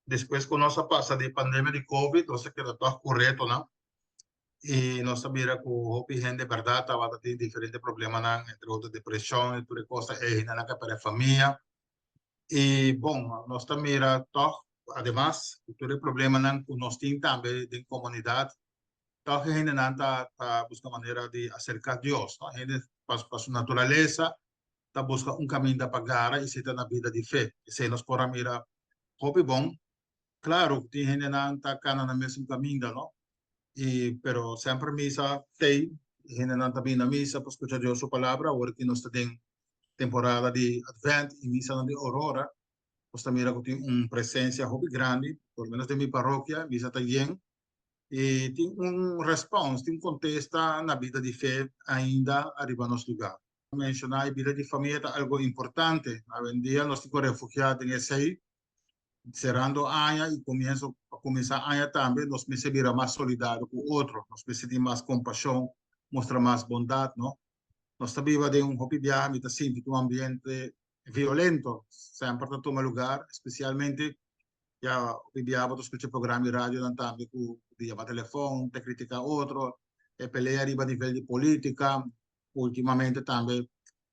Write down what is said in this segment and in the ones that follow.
Despues ku nos a pasa di pandemia di Covid, nos a keda tòg ku retonan i nos a mira ku hopi hende bèrdat tabata tin diferente problemanan, entre otro depreshon i tur e kos ei, hendenan ku a pèrdè famia. I bon, nos ta mira tòg ademas ku tur e problemanan ku nos tin tambe den komunidat, tòg e hendenan ta ta buska manera di aserká Dios, no? Hende pa pa su naturalesa ta buska un kaminda pa gara i sita na bida di fe. Esei nos por a mira hopi bon. Klaru ku tin hendenan ta kana na mesun kaminda, no? I pero semper misa t'ei, hendenan ta bini na misa pa skucha Dios su palabra. Awor ki nos ta den temporada di Advent i misanan di Aurora, nos ta mira ku tin un presensia hopi grandi, por lo menos den mi parokia, misa ta yen i tin un respons, tin un kontesta na bida di fe ainda ariba nos lugá. Menshoná e bida di famia ta algo importante. Awendia nos tin ku refugiá den esei. Serando aña i komienso pa kuminsá aña tambe nos mester bira mas solidario ku otro, nos mester tin mas kompashon, mustra mas bondat, no? Nos ta biba den un hopi biaha mi ta sinti ku un ambiente violento semper ta tuma lugar, espesialmente ya hopi biaha bo ta skucha programa di radionan tambe ku ta yama telefòn, ta kritiká otro, e pelea riba nivel di polítika, ultimamente tambe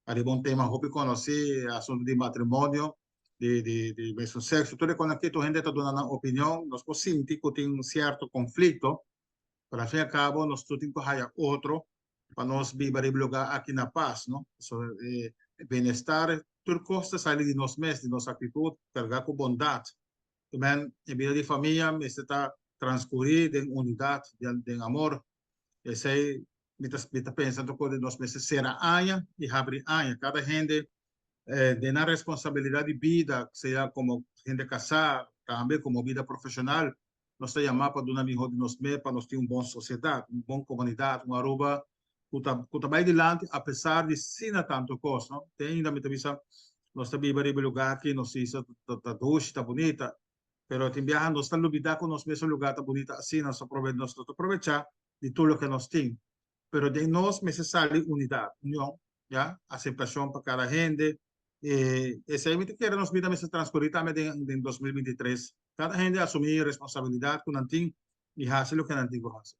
ariba un tema hopi konosí, e asuntu di matrimonio di di di mesun sekso. Tur e kos aki tur hende ta duna nan opinion, nos por sinti ku tin un sierto konflikto, pero al fin y al kabo nos tur tin ku haya otro pa nos biba riba e lugá aki na pas, no? Pasobra e bienestar, tur kos ta sali di nos mes, di nos aktitut kargá ku bondat. Amen, e bida di famia mester ta transkurí den unidat, den amor. Esei mi ta mi ta pensa anto ku nos mester sera aña i habri aña. Kada hende den nan responsabilidat di bida, sea komo hende kasá, tambe komo bida profeshonal, nos ta yamá pa duna mihó di nos mes pa nos tin un bon sosiedat, un bon komunidat, un Aruba ku ta ku ta bai dilanti apesar di asina tantu kos, no. Te ainda mi ta bisa nos ta biba riba e lugá aki, nos isla ta ta dushi, ta bunita, pero tin biaha nos ta lubidá ku nos mesun lugá ta bunita asina, nos ta probe nos no ta probechá di tur loke nos tin. Pero den nos mester sali unidat, union, ya, aseptashon pa kada hende. E esei mi ta kere nos bida mester transkurí tambe den den 2023. Kada hende asumí responsabilidat ku nan tin i hasi loke nan tin ku hasi.